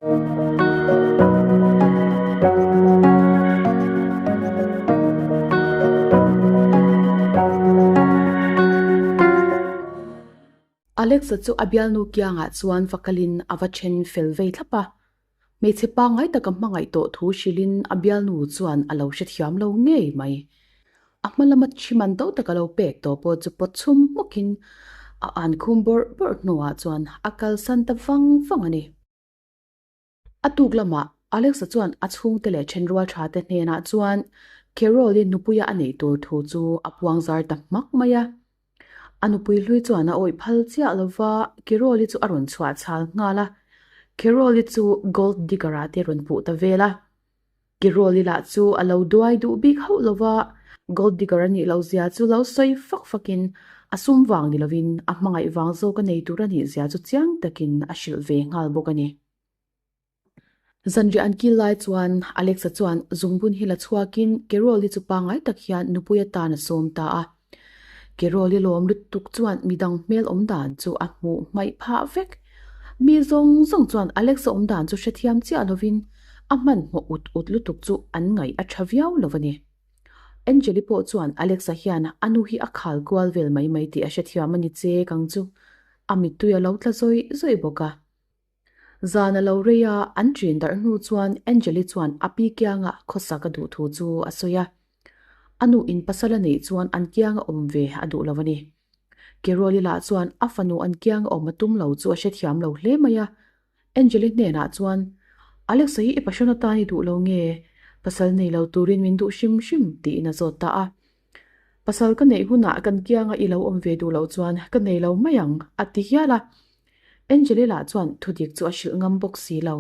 Alexa chu a bialnu kiangah chuan va kalin a va then fel vei thlap a. Hmeichhe pangngai taka hmangaih tawh thu hrilhin a bialnu chuan a lo hrethiam lo ngei mai. A hma lama thi man to taka lo pek tawh pawh chu pawt chhum hmawkin a an khum bawrh bawrh hnuah chuan a kalsan ta vang vang a ni. A tuk lamah Alexa chuan a chhungte leh thenrual tha te hnenah chuan Carol-i nupuia a neih tur thu chu a puangzar ta hmak mai a. A nupui hlui chuan a awih phal chiah lo va, Carol-i chu a rawn chhuah chhal nghal a. Carol-i chu gold digger-ah te rawn puh ta vel a. Carol-i lah chu a lo duai duh bik hauh lo va, gold digger a nih loh zia chu lo sawi fak fakin a sum vang ni lovin a hmangaih vang zawk a nei tur a nih zia chu chiang takin a hrilh ve nghal bawk a ni. Zanriah an kil lai chuan Alexa chuan zungbun hi la chhuakin Carol-i chu pangngai tak hian nupui atan a sawm ta a. Carol-i lawm lutuk chuan midang hmel awm dan chu a hmuh hmaih phah vek. Mi zawng zawng chuan Alexa awm dan chu hrethiam chiah lovin a hmanhmawh ut ut lutuk chu an ngaih a tha viau lo a ni. Angeli pawh chuan Alexa hian a nu hi a khal kual vel mai mai tih a hrethiam a ni che kang chu a mittui a lo tla zawih zawih bawk a. Zan a lo rei a, an ṭin darh hnu chuan Angeli chuan a pi kianga khawsak a duh thu chu a sawi a. A nu in pasal a neih chuan an kianga awm ve a duh lo a ni. Carol-i lah chuan a fanu an kianga awm a tum lo chu a hrethiam lo hle mai a. Angeli hnenah chuan, Alexa hi i passion atan i duh lo nge? Pasal nei lo turin min duh hrim hrim, tiin a zawt ta a. Pasal ka neih hunah kan kianga i lo awm ve duh loh chuan ka nei lo mai ang, a ti hial a. Angeli lah chuan thudik chu a hrilh ngam bawk si lo.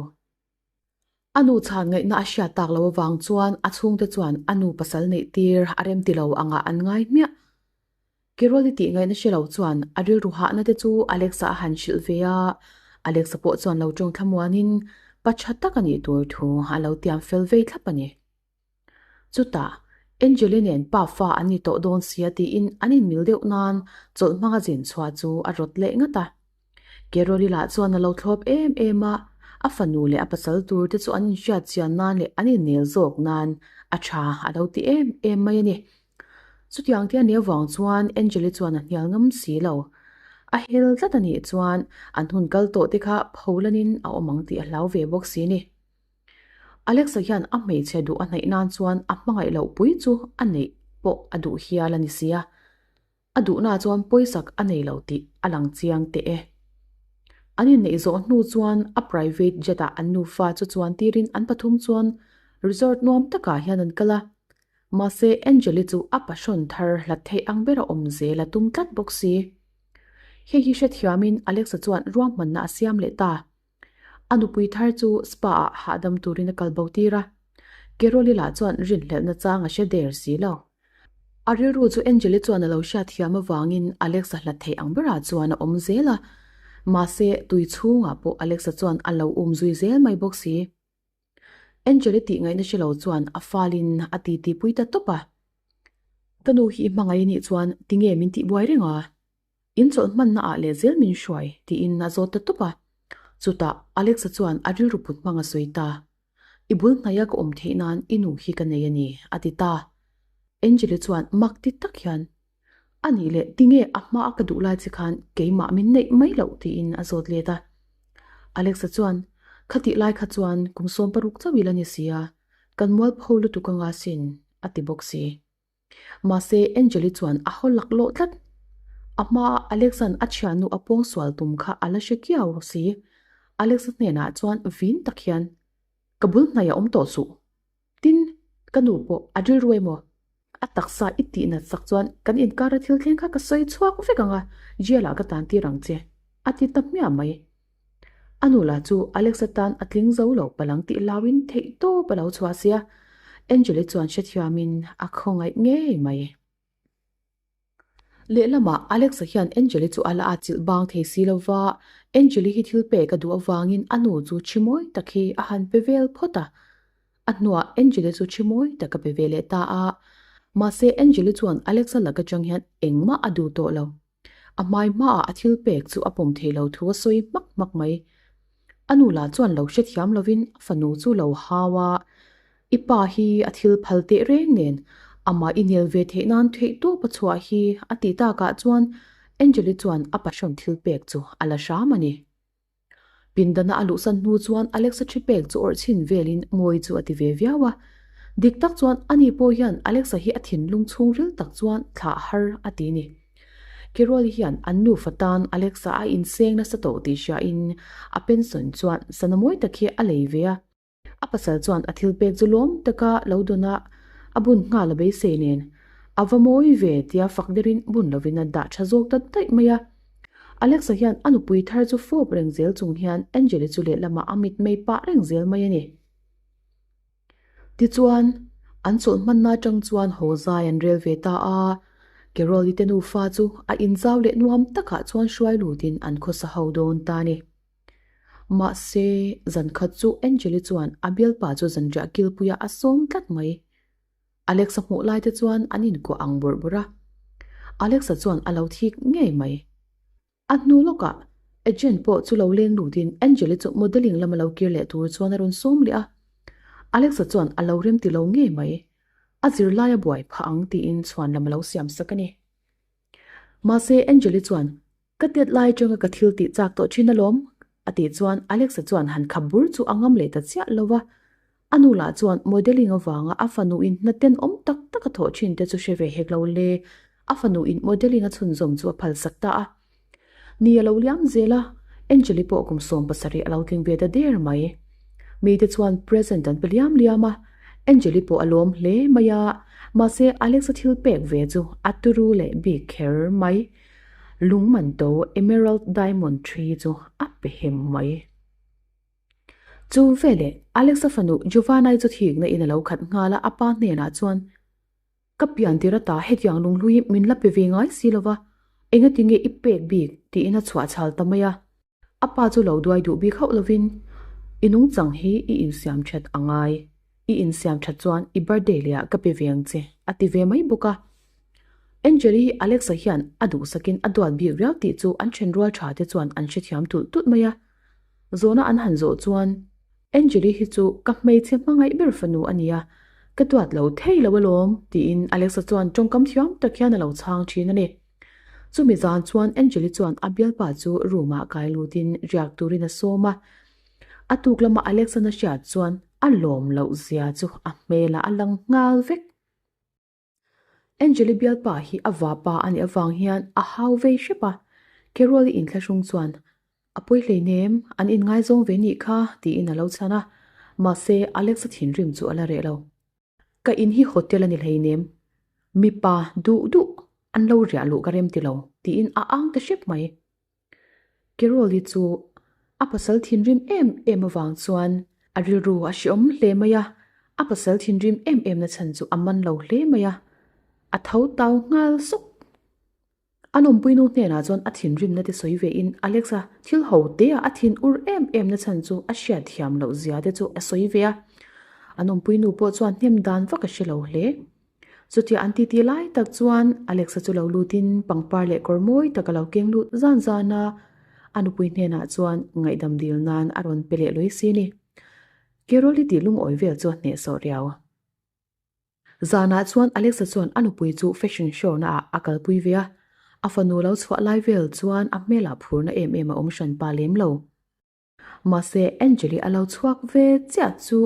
A nu chhan ngaihna a hriat tak lo avang chuan a chhungte chuan a nu pasal neih tir a rem ti lo angah an ngai hmiah. Carol-i tih ngaihna hre lo chuan a rilru hahna te chu Alexa a han hrilh ve a, Alexa pawh chuan lo tawng thlamuanin pa tha tak a nih tur thu a lo tiam fel vei thlap a ni. Chutah, Angeli nen pa fa an ni tawh dawn sia tiin an inmil deuh nan chawlh hmanga zin chhuah chu a rawt leh ngat a. Carol-i lah chuan a lo thlawp em em a, a fanu leh a pasal tur te chu an inhriat chian nan leh an innel zawk nan a tha a lo ti em em mai a ni. Chutiang te a nih avang chuan Angeli chuan a hnial ngam si lo. A hel tlat a nih chuan an hun kal tawh te kha pholanin a awm ang tih a hlau ve bawk si ni. Alexa hian a hmeichhe duh a hnaih nan chuan a hmangaih loh pui chu a neih pawh a duh hial a ni sia. A duhna chuan pawisak a nei lo tih a lang chiang teh e. An inneih zawh hnu chuan a private jet ah an nufa chu chuan tirin an pathum chuan resort nuam takah hian an kal a. Mahse Angeli chu a pahrawn thar hlat theih ang bera awm zel a tum tlat bawk si. Hei hi hrethiamin Alexa chuan ruahmanna a siam leh ta. A nupui thar chu spa ah hahdam turin a kal bo tir a, Carol-i lah chuan rinhlelhna chang a hre der si lo. A rilru chu Angel-i chuan a lo hriat thiam avangin Alex-a hlat theih ang berah chuan a awm zel a, mahse tui chhungah pawh Alex-a chuan a lo um zui zel mai bawk si. Angel-i tih ngaihna hre lo chuan a falin a titi pui ta tawp a, Ka nu hi i hmangaih anih chuan tinge min tihbuai reng a? In chawlh hmanna ah leh zel min hruai, tiin a zawt ta tawp a. Chutah Alexa chuan a rilru put hmang a sawi ta. I bul hnaia ka awm theih nan i nu hi ka nei a ni, a ti ta. Angeli chuan mak ti tak hian, A nih leh tinge a hma a ka duh lai che khan keimah min neih mai loh, tiin a zawt let a. Alexa chuan, Khatih lai kha chuan kum 16 chauh i la ni si a, kan mualpho lutuk anga sin, a ti bawk si. Mahse, Angeli chuan a haw laklawh tlat. A hmaa Alex-a'n a thiannu a pawngsual tum kha a la hre kiau si. Alex-a hnenah chuan vin tak hian, Ka bul hnaih a awm tawh suh. Tin, ka nu pawh a rilru emaw? A taksa i tih nat sak chuan kan inkara thil thleng kha ka sawi chhuak vek ang a, jail-ah ka tan tir ang che, a ti ta hmiah mai. A nu lah chu Alex-a tan a tling zo lo palang tih lauin theih tawp a lo chhuah sia, Angel-i chuan hrethiamin a khawngaih ngei mai. Lehlamah Alex-a hian Angel-i chu a la atchilh bang thei si lo va, Angel-i hi thil pek a duh avangin a nu chu thi mawi tak hi a han pe vel phawt a. A hnuah Angel-i chu thi mawi tak a pe ve leh ta a, mahse Angel-i chuan Alex-a lak atang hian engmah a duh tawh lo. A hmai hmaah a thil pek chu a pawm thei lo thu a sawi hmak hmak mai. A nu lah chuan lo hrethiam lovin a fanu chu lo hau a, I pa hi a thil phal teh reng nen amah i nel ve theih nan theih tawp a chhuah hi a tih takah chuan Angeli chuan a pahrawn thil pek chu a la hram a ni. Pindana a luhsan hnu chuan Alexa thi pek chu awrh chhin velin mawi chu a ti ve viau a. Dik tak chuan ani pawh hian Alexa hi a thinlung chhungril tak chuan thlah har a ti ni. Carol hian an nufa tan Alexa a inseng nasa tawh tih hriain a pension chuan sana mawi tak hi a lei ve a. A pasal chuan a thil pek chu lawm taka lo dawn a, a bun nghal a beisei nen. A va mawi ve tia fak derin bun lovin a dah tha zawk ta daih mai a. Alexa hian a nupui thar chu fawp reng zel chung hian Angeli chu lehlamah a mitmei pah reng zel mai a ni. Tichuan, an chawlh hmanna atang chuan haw zai an rel ve ta a, Carol-i te nufa chu a inzau leh nuam takah chuan hruai lutin an khawsa ho dawn ta a ni. Mahse, zan khat chu Angeli chuan a bialpa chu zanriah kilpuiah a sawm tlat mai. Alexa hmuh lai te chuan an inkuah ang bawrh bawrh a. Alexa chuan a lo thik ngei mai. A hnu lawkah agent pawh chu lo leng lutin Angeli chu modelling lama lo kir leh tur chuan a rawn sawm leh a. Alexa chuan a lo rem ti lo ngei mai. A zirlai a buai phah ang tiin chhuan lam a lo siam sak a ni. Mahse Angeli chuan Ka tet lai atanga ka thil tih chak tawh thin alawm, a tih chuan Alexa chuan han khap bur chu a ngam leh ta chiah lo va. A nu lah chuan modelling avanga a fanu in hna tenawm tak tak a thawh thin te chu hre ve hek lo le, a fanu in modelling a chhunzawm chu a phalsak ta a. Ni a lo liam zel a, Angeli pawh kum 70 a lo tling ve ta der mai. Mite chuan present an pe liam liam a, Angeli pawh a lawm hle mai a, mahse Alexa thil pek ve chu a turu leh bik kher mai. Lung man to Emerald Diamond Tree chu a pe hem mai. Chu veleh Alexa fanu Giovanna-i chu thikna in a lo khat nghal a, a pa hnenah chuan, Ka pian tir ata hetiang lunghlui hi min la pe ve ngai si lova, engati nge i pek bik? tiin a chhuah chhal ta mai a. A pa chu lo duai duh bik hauh lovin, I nungchang hi i insiam that a ngai. I insiam that chuan i birthday leh ah ka pe ve ang che, a ti ve mai bawk a. Angel-i hi Alexa hian a duhsakin a duat bik riau tih chu an thenrual tha te chuan an hrethiam tulh tulh mai a. Zawhna an han zawh chuan, Angel-i hi chu ka hmeichhe hmangaih ber fanu a nia, ka duat lo thei lo alawm, tiin Alexa chuan tawngkam thiam tak hian a lo chhang thin a ni. Chumi zan chuan Angeli chuan a bialpa chu room ah kai lutin riak turin a sawm a. A tuk lama Alex-an a hriat chuan a lawm loh zia chu a hmelah a lang nghal vek. Angeli bialpa hi a vapa a nih avang hian a hau vei hrep a. Carol-i inthlahrung chuan A pawi hleinem, an inngaizawng ve nih kha tiin a lo chhan a. Mahse Alex-a thinrim chu a la reh lo. Ka in hi hotel a ni hleinem, mipa duh duh an lo riah luh ka rem ti lo tiin a ang ta hrep mai. Carol-i chu a pasal thinrim em em avang chuan a rilru a hreawm hle mai a, a pasal thinrim em em na chhan chu a man lo hle mai a, a tho tau nghal sawk. A nawmpuinu hnenah chuan a thinrimna te sawi ve in Alexa thil ho te ah a thin ur em em na chhan chu a hriat thiam loh zia te chu a sawi ve a. A nawmpuinu pawh chuan hnem dan vak a hre lo hle. Chutia an titi lai tak chuan Alexa chu lo lut in pangpar leh kawr mawi tak a lo keng lut zan zan a, a nupui hnenah chuan ngaihdam dil nan a rawn pe leh lui si ni. Carol-i tih lungawi vel chu a hnehsawh riau. Zanah chuan Alexa chuan a nupui chu fashion show na ah a kalpui ve a, a fanu lo chhuah lai vel chuan a hmelah phurna em em a awm hran pa lem lo. Mahse Angeli a lo chhuak ve chiah chu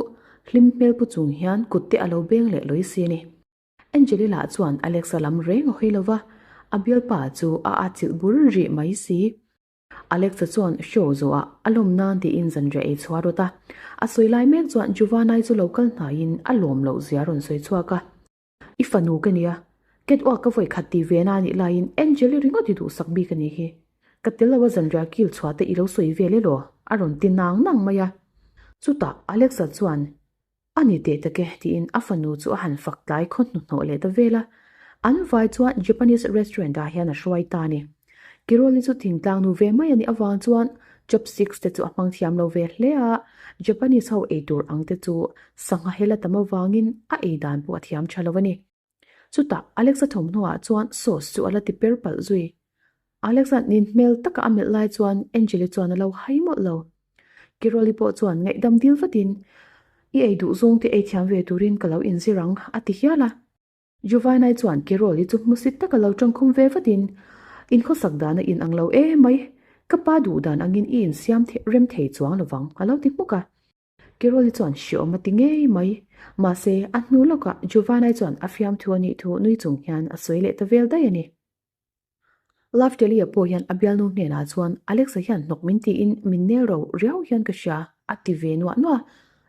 hlim hmel pu chung hian kut te a lo beng leh lawi si a ni. Angeli lah chuan Alexa lam reng a hawi lo va, a bialpa chu a atchilh bur rih mai si. Alexa chuan show zawhah a lawm nan tiin zanriah ei chhuah rawt a. A sawi lai mek chuan Giovanna-i chu lo kal hnaiin a lawm loh zia a rawn sawi chhuak a. I fanu ka nia, catwalk ka vawi khat ti ve na anih laiin Angel-i ringawt i duhsak bik a nih hi. Ka tel lo a zanriah kil chhuah te i lo sawi vel elaw? a rawn ti nang nang mai a. Chutah Alexa chuan A ni teh tak e, tiin a fanu chu a han fak tlai khaw hnuhnawh leh ta vel a. An vai chuan Japanese restaurant ah hian a hruai ta a ni. Kiroli chu thingtlang nu ve mai a nih avang chuan chopsticks te chu a hmang thiam lo ve hle a, Japanese ho ei tur ang te chu sangha hel a tam avangin a ei dan pawh a thiam tha lo a ni. Chutah Alexa thawmhnaw ah chuan sauce chu a la ti per palh zui. Alexa nin hmel taka a melh lai chuan Angeli chuan a lo hai mawlh lo. Kiroli pawh chuan ngaihdam dil vatin, I ei duh zawng te ei thiam ve turin ka lo inzir ang, a ti hial a. Juvainai chuan Kiroli chu hmusit taka lo tawngkhum ve vatin, In khawsak dan a inang lo em mai, ka pa duh dan angin i insiam rem thei chuang lovang, a lo ti hmuk a. Kiroli chuan hreawm a ti ngei mai. Mahse, a hnu lawkah Juvanai chuan a fiamthu a nih thu nui chung hian a sawi leh ta vel daih a ni. Laftelia pawh hian a bialnu hnenah chuan Alexa hian hnawk min tiin min nel ro riau hian ka hria a ti ve nuah nuah.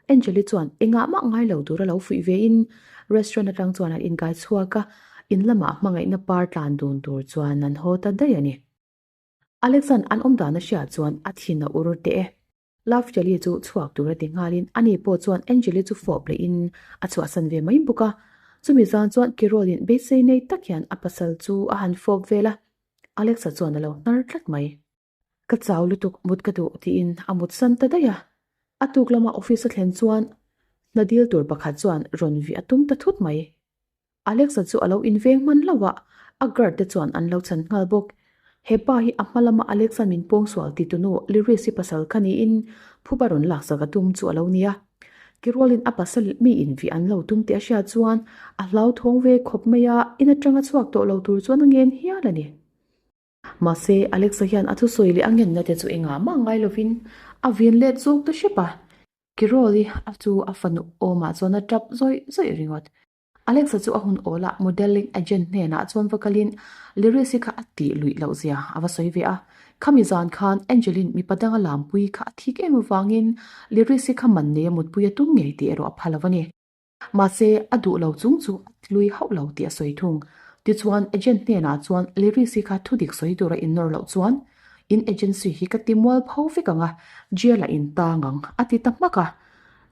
Angeli chuan engah mah ngai lo tura lo fuih vein restaurant atang chuan an inkai chhuak a, in lamah hmangaihna par tlan dun tur chuan an haw ta daih a ni. Alexa'n an awm dan a hriat chuan a thin a ur teh e. Laftelia chu chhuak tura ti nghalin ani pawh chuan Angeli chu fawp lehin a chhuahsan ve mai bawk a. Chumi zan chuan Carol-in beisei nei tak hian a pasal chu a han fawp vel a, Alexa chuan a lo hnar tlat mai. Ka chau lutuk mut ka duh tiin a mutsan ta daih a. A tuk lama office a thlen chuan hna dil tur pakhat chuan rawn vih a tum ta thut mai. Alexa chu a lo inveng hman hlauh a, a guard te chuan an lo chhan nghal bawk. He pa hi a hma lama Alexa min pawngsual ti tunu Lyris-i pasal kha niin phuba rawn laksak a tum chu a lo nia. Kirualin a pasal mi invih an lo tum tih a hriat chuan a hlauthawng ve khawp mai a, in atanga chhuak tawh lo tur chuan a ngen hial a ni. Mahse, Alexa hian a thusawi leh a ngenna te chu engah mah ngai lovin a vin let zawk ta hrep a. Kiroli a chu a fanu awmah chuan a tap zawih zawih ringawt. Alexa chu a hun awl a, modelling agent hnenah chuan va kalin Lyris-i kha a tih luih loh zia a va sawi ve a. Khami zan khan Angeline mipa danga lampui kha a thik em avangin Lyris-i kha man nei a mutpui a tum ngei tih erawh a pha lo a ni. Mahse, a duh lo chung chu a ti lui hauh lo tih a sawi thung. Tichuan, agent hnenah chuan Lyris-i kha thudik sawi tura innawr loh chuan in agency hi ka ti mual pho vek ang a, jail-ah in tang ang, a ti ta hmak a.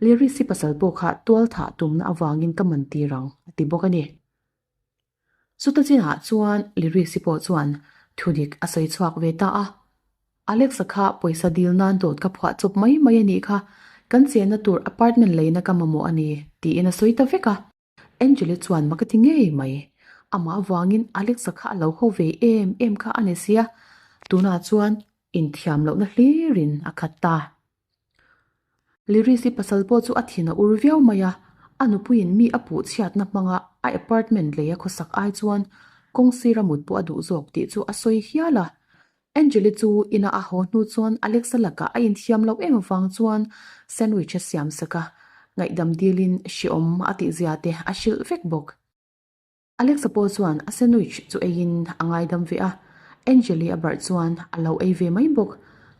Lyris-i pasal pawh kha tual thah tumna avangin ka man tir ang, a ti bawk a ni. Chuta chinah chuan Lyris-i pawh chuan thudik a sawi chhuak ve ta a. Alex-a kha pawisa dil nan dawt ka phuah chawp mai mai a nih kha, kan chenna tur apartment leina ka mamawh a ni, tiin a sawi ta vek a. Angel-i chuan mak a ti ngei mai. Amah avangin Alex-a kha a lo haw ve em em kha a ni sia, tunah chuan inthiam lohna hlirin a khat ta. Lyris-i pasal pawh chu a thin a ur viau mai a, a nupuiin mi a puh chhiatna hmanga a apartment lei a khawsak ai chuan kawng sira mut pawh a duh zawk tih chu a sawi hial a. Angeli chu ina a haw hnu chuan Alexa lakah a inthiam loh em avang chuan sandwich a siam sak a, ngaihdam dilin hreawm a tihzia te a hrilh vek bawk. Alexa pawh chuan a sandwich chu eiin a ngaidam ve a, Angeli a barh chuan a lo ei ve mai bawk.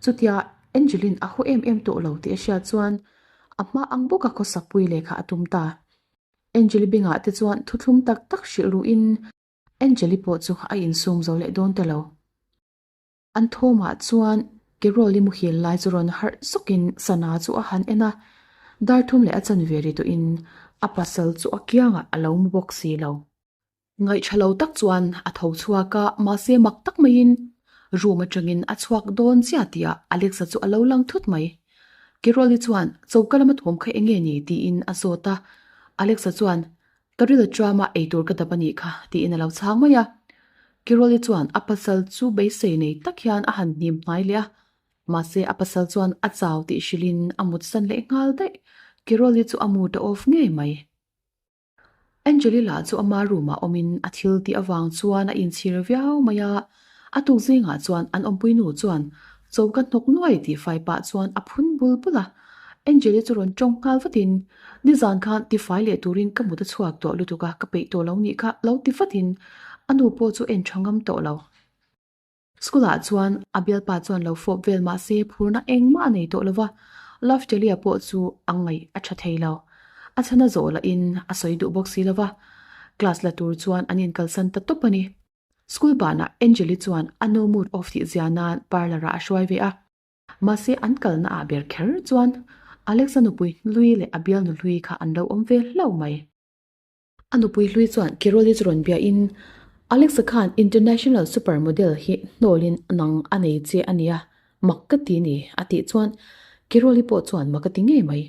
Chutia Angelin a haw em em tawh lo tih a hriat chuan a hma ang bawka khawsakpui lehkha a tum ta. Angeli bengah te chuan thuthlum tak tak hrilh ruhin Angeli pawh chu a insum zo leh dawn ta lo. An thawmah chuan Carol-i muhil lai chu rawn harh zawkin sana chu a han en a, dar thum leh a chanve ri tawhin a pasal chu a kiangah a lo mu bawk si lo. Ngaihṭha lo tak chuan a tho chhuak a, mahse mak tak maiin room aṭangin a chhuak dawn chiah tihah Alexa chu a lo lang thut mai. Carol-i chuan choka lama thawm kha eng nge ni tiin a zawt a, Alexa chuan Ka ril a ṭuam a, eitur ka dap a nih kha, tiin a lo chhang mai a. Kiroli chuan a pasal chu beisei nei tak hian a han hnim hnai leh a, mahse a pasal chuan a chau tih hrilhin a mutsan leh nghal daih. Kiroli chu a mood a off ngei mai. Angeli lah chu ama room ah awmin a thil tih avang chuan a inchhir viau mai a, a tuk zingah chuan an awmpui nu chuan choka hnawk nuai tih fai pah chuan a phun bul bul a. Angeli chu rawn tawng nghal vatin, Nizan khan tifai leh turin ka mut a chhuak tawh lutuk a, ka peih tawh lo nih kha lo ti vatin a nu pawh chu en tha ngam tawh lo. School ah chuan a bialpa chuan lo fawp vel mah se phurna engmah a nei tawh lo va, Laftelia pawh chu a ngaih a tha thei lo. A chhan a zawh lahin a sawi duh bawk si lo va, class la tur chuan an inkalsan ta tawp a ni. School banah Angeli chuan a nu mood off tih zia nan parlour ah a hruai ve a. Mahse an kalna ah ber kher chuan Alexa nupui hlui leh a bialnu hlui kha an lo awm ve hlauh mai. A nupui hlui chuan Kiroli chu rawn biahin, Alexa khan international super model hi hnawlin nang a nei che a nia, mak ka ti ni a tih chuan Kiroli pawh chuan mak a ti ngei mai.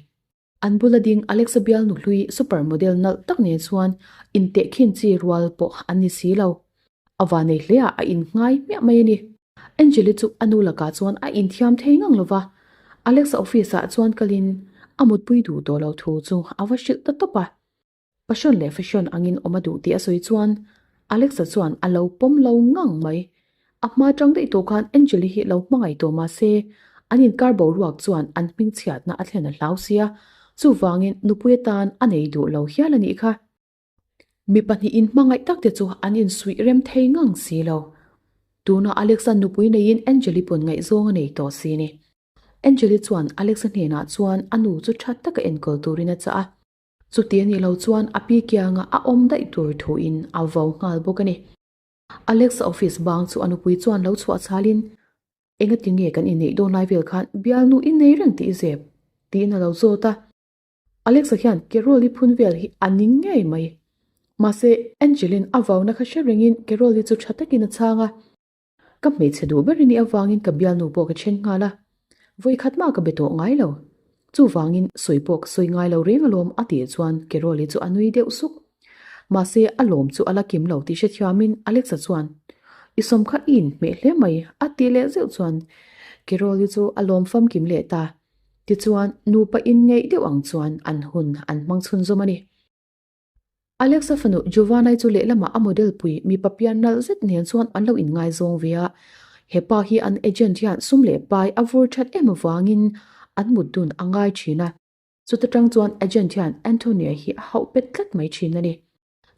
An bula ding Alexa bialnu hlui super model nalh tak nen chuan intehkhin chi rual pawh an ni si lo. A vanei hleah a innghai hmiah mai a ni. Angeli chu a nu lakah chuan a inthiam thei ngang lo va. Alex-a office-ah chuan kalin a mutpui duh tawh lo thu chu a va hrilh ta tawp a. Passion leh fashion angin awm a duh tih a sawi chuan Alexa chuan a lo pawm lo ngang mai. A hma tang daih tawh khan Angeli hi lo hmangaih tawh mah se an inkar boruak chuan an hmingchhiatna a thlen a hlau sia, chuvangin nupui atan a nei duh lo hial a nih kha. Mi pahnihin hmangaih tak te chu an insuih rem thei ngang si lo. Tuna Alexa nupui neiin Angeli pawn ngaihzawng a nei tawh si ni. Angeli chuan Alexa hnenah chuan a nu chu tha taka enkawl turin a chah a. Chuti a nih lo chuan a pi kianga a awm daih tur thuin a vo nghal bawk a ni. Alexa office bang chu a nupui chuan lo chhuah chhalin, Engati nge kan inneih dawn lai vel khan bialnu i nei reng tih i zep? tiin a lo zawt a. Alexa hian Carol-i phun vel hi a ning ngei mai. Mahse, Angeline a vauna kha hre rengin Carol-i chu tha takin a chhang a. Ka hmeichhe duh ber i nih avangin ka bialnu pawh ka then nghal a, vawikhat mah ka be tawh ngai lo. Chuvangin sawi pawh ka sawi ngai lo reng alawm a tih chuan Carol-i chu a nui deuh suk. Mahse, a lawm chu a la kim lo tih hrethiamin Alexa chuan, I sawm kha i inhmeh hle mai a tih leh zeuh chuan Carol-i chu a lawm famkim leh ta. Tichuan, nupa inngeih deuh ang chuan an hun an hmang chhunzawm a ni. Alexa fanu Giovanna-i chu lehlamah a model pui mipa pian nalh zet nen chuan an lo inngaizawng ve a. He pa hi an agent hian sum leh pai a vur that em avangin an mut dun a ngai thin a. Chuta tang chuan agent hian Antonia hi a hauh pet tlat mai thin a ni.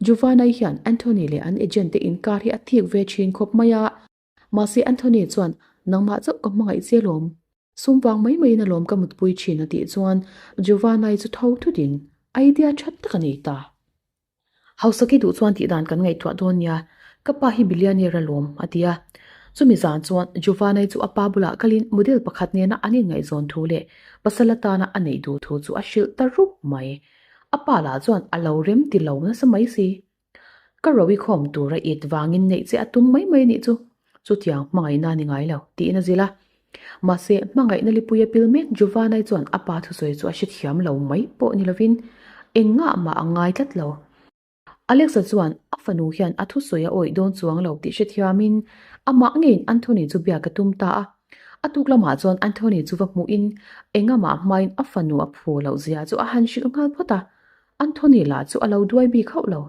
Giovanna-i hian Anthony leh an agent te inkar hi a thik ve thin khawp mai a. Mahse Anthony chuan, Nangmah chauh ka hmangaih che alawm. Sum vang mai maiin alawm ka mutpui thin a tih chuan Giovanna-i chu tho thutin idea tha tak a nei ta. Hausaki duh chuan tih dan kan ngaihtuah dawn nia, ka pa hi billionaire alawm a ti a. Chumi zan chuan Giovanna-i chu a pa bulah kalin model pakhat nena an inngaihzawn thu leh pasal atana a neih duh thu chu a hrilh ta rup mai. A pa lah chuan a lo rem ti lo nasa mai si. Ka ro i khawm tur a it vangin neih che a tum mai mai anih chu, chutiang hmangaihna a ni ngai lo, tiin a zilh a. Mahse, hmangaihna lipui a pil mek Giovanna-i chuan a pa thusawi chu a hrethiam lo mai pawh ni lovin engngah mah a ngai tlat lo. Alexa chuan a fanu hian a thusawi a awih dawn chuang lo tih hrethiamin amah ngeiin Anthony chu biak a tum ta a. A tuk lamah chuan Anthony chu va hmuhin engamah hmain a fanu a phu loh zia chu a han hrilh nghal phawt a. Anthony lah chu a lo duai bik hauh lo.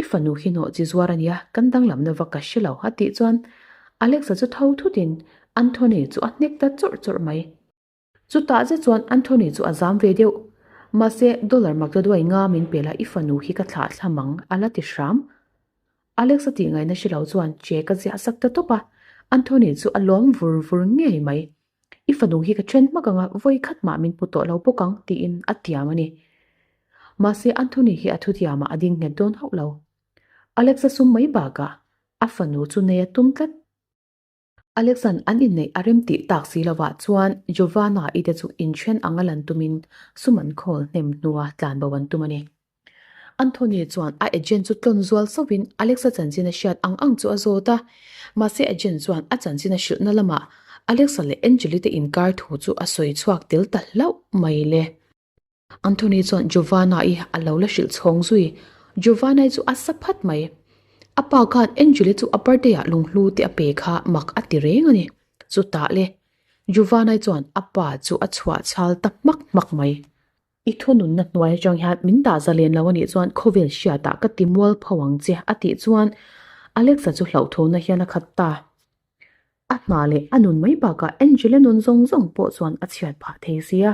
I fanu hi nawh chi zuar a nia, kan danglamna va ka hre lo a tih chuan Alexa chu tho thutin Anthony chu a hnek ta chawrh chawrh mai. Chutah zet chuan Anthony chu a zam ve deuh. Mahse, dollar makta duai nga min pe la i fanu hi ka thlah thlam ang a la ti hram. Alexa tih ngaihna hre lo chuan che ka ziah sak ta tawp a, Anthony chu a lawm vur vur ngei mai. I fanu hi ka then hmak anga vawi khat mah min hmu tawh lo bawk ang tiin a tiam a ni. Mahse Anthony hi a thutiamah a ding nghet dawn hauh lo. Alexa sum mai bakah a fanu chu nei a tum tlat. Alexan an inneih a rem tih tak si lovah chuan Giovanna i te chu inthen anga lan tumin sum an khawl hnem hnua tlanbo an tum a ni. Anthony chuan a agent chu tlawn zual sauhin Alexa chanchin a hriat ang ang chu a zawt a, mahse agent chuan a chanchin a hrilhna lamah Alexa leh Angeli te inkar thu chu a sawi chhuak tel ta hlauh mai le. Anthony chuan Giovanna-i a lo la hrilh chhawng zui. Giovanna-i chu a sa phat mai. A pa khan Angeli chu a birthday-ah lunghlu te a pe kha mak a ti reng a ni. Chutah le, Giovanna-i chuan a pa chu a chhuah chhal ta hmak hmak mai. I thununna hnuai atang hian min dah zalen lo anih chuan khawvel hriatah ka ti mual pho ang che a tih chuan Alexa chu hlauhthawhna hian a khat ta. A hna leh a nun mai bakah Angela nun zawng zawng pawh chuan a chhiat phah thei sia.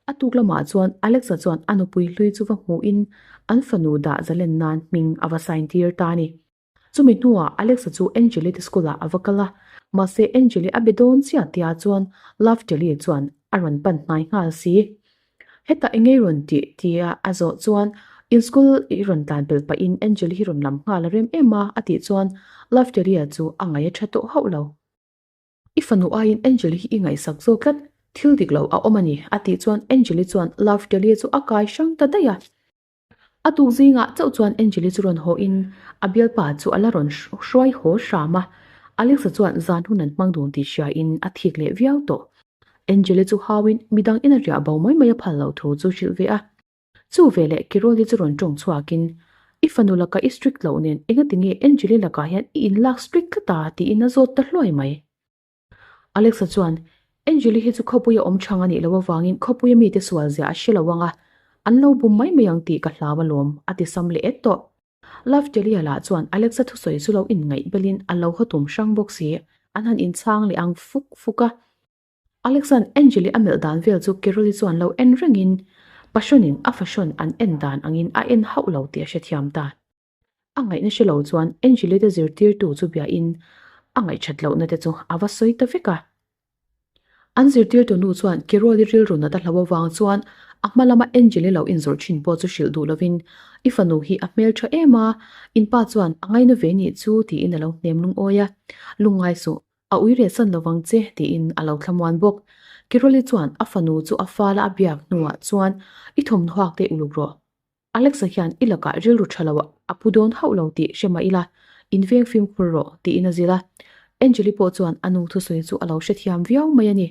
A tuk lamah chuan Alexa chuan a nupui hlui chu va hmuhin an fanu dah zalen nan hming a va sign tir ta a ni. Chumi hnuah Alexa chu Angeli te school ah a va kal a, mahse Angeli a be dawn chiah tia chuan Love Telly chuan a rawn pan hnai nghal si. Hetah eng ngei rawn tih tia a zawh chuan in school i rawn tlan pelh pahin Angeli hi rawn lam nghal a rem em a a tih chuan Love Telly chu a ngaih a tha tawh hauh lo. I fanu aiin Angeli hi i ngaihsak zawk tlat, thil dik lo a awm a ni a tih chuan Angeli chuan Love Telly chu a kai hrang ta daih a. A tuk zingah chauh chuan Angeli chu rawn haw in a bialpa chu a la rawn hruai haw hram a, Alexa chuan zan hun an hmang dun tih hria in a thik leh viau tawh. Angeli chu hau in midang in a riah bo mai mai a phal loh thu chu hrilh ve a. Chu veleh Kiroli chu rawn tawng chhuak in, I fanu lakah i strict loh nen engati nge Angeli lakah hian i inlak strict tlat a? tiin a zawt ta hluai mai. Alexa chuan, Angeli hi chu khawpuia awm chhang a nih loh avangin khawpuia mite sual zia a hre lo ang a, an lo bum mai mai ang tih ka hlau alawm, a ti sam leh et tawh. Laftelia lah chuan Alexa thusawi chu lo inngaih belin a lo haw tum hrang bawk si, an han inchhang leh ang fuk fuk a. Alexa'n Angeli a melh dan vel chu Carol-i chuan lo en rengin Passion-in a fashion an en dan angin a en hauh lo tih a hrethiam ta. A ngaihna hre lo chuan Angeli te zirtirtu chu biain a ngaihthat lohna te chu a va sawi ta vek a. An zirtirtu nu chuan Carol-i rilru nat a hlo avang chuan a hma lama Angeli lo inzawrh thin pawh chu hrilh duh lovin I fanu hi a hmeltha em a, in pa chuan a ngaina ve nih chu tiin a lo hnem lungawi a. Lungngai suh, A ui reh san lovang che tiin a lo thlamuan bawk. Kiroli chuan a fanu chu a fala a biak hnuah chuan i thawmhnaw hak te uluk rawh. Alexa hian i lakah rilru tha lo a pu dawn hauh lo tih hre mah ila, in veng fimkhur rawh tiin a zilh a. Angeli pawh chuan a nu thusawi chu a lo hrethiam viau mai a ni.